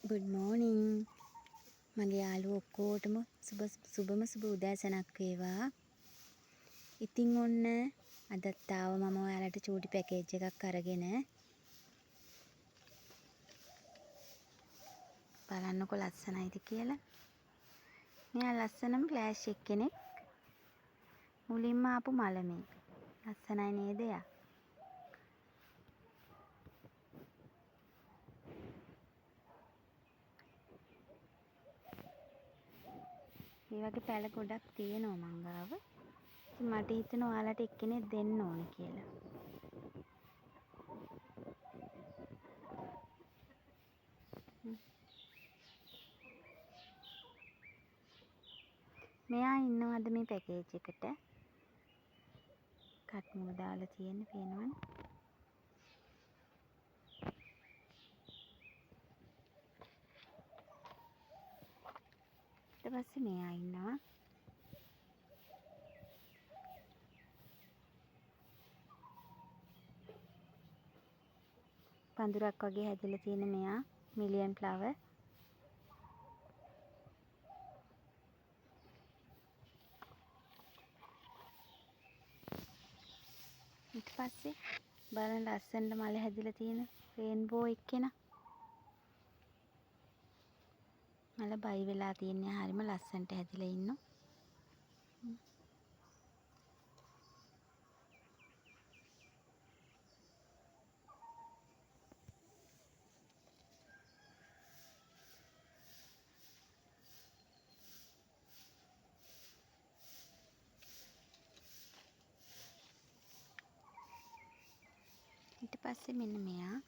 Good morning. මගේ යාළුවෝ ඔක්කොටම සුබම සුබ උදෑසනක් වේවා. ඉතින් ඔන්න අදත් ආව මම ඔයාලට චූටි පැකේජ් එකක් අරගෙන. බලන්නකෝ ලස්සනයිද කියලා. මෙයා ලස්සනම ෆ්ලෑෂ් එක්කෙනෙක්. මුලින්ම ආපු මල මේ. ලස්සනයි නේද එයා? මේ වගේ පැල ගොඩක් තියෙනවා මං ගාව. ඉතින් මට හිතුණා ඔයාලට එක්කෙනෙක් දෙන්න ඕන කියලා. මෙයා ඉන්නවද මේ පැකේජ් එකට? කට්මුළු දාලා තියෙන පේනවනේ. ඊට පස්සේ මෙයා ඉන්නවා. පඳුරක් වගේ හැදිලා තියෙන මෙයා මිලියන් ෆ්ලවර්. ඊට පස්සේ බලන්න ලස්සනට මල හැදිලා තියෙන රේන්බෝ එක්කෙනා. මල බයි වෙලා තියෙන්නේ හරිම ලස්සනට හැදිලා ඉන්නවා. ඊට පස්සේ මෙන්න මෙයා.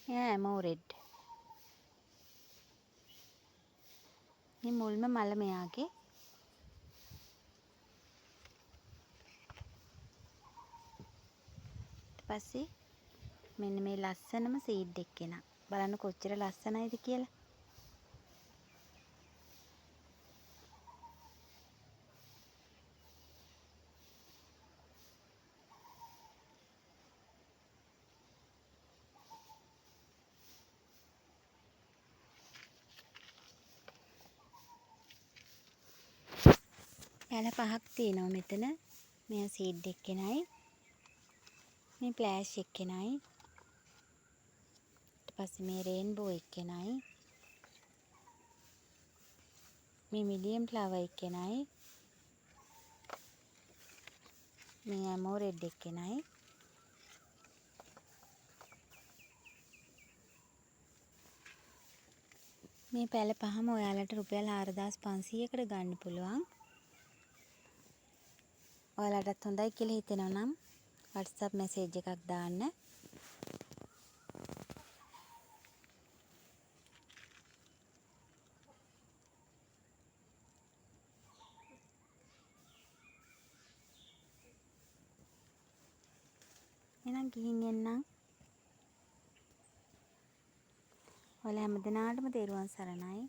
මෙයා ඇමෝ රෙඩ්. මේ මුල්ම මල මෙයාගේ. ඊට පස්සේ මෙන්න මේ ලස්සනම සීඩ් එක්කෙනා. බලන්න කොච්චර ලස්සනයිද කියලා. පැල පහක් තියෙනවා මෙතන. මෙයා සීඩ් එක්කෙනයි. මේ ෆ්ලෑෂ් එක්කෙනයි. ඊට පස්සේ මේ රේන්බෝ එක්කෙනයි. මේ මිලියන් ෆ්ලවර් එක්කෙනයි. මේ ඇමෝ රෙඩ් එක්කෙනයි. මේ පැල පහම ඔයාලට රුපියල් 4500කට ගන්න පුළුවන්. ඔයාලටත් හොඳයි කියලා හිතෙනවා නම් WhatsApp message එකක් දාන්න. එහෙනම් ගිහින් එන්නම්. ඔයාලා හැමදෙනාටම තෙරුවන් සරණයි.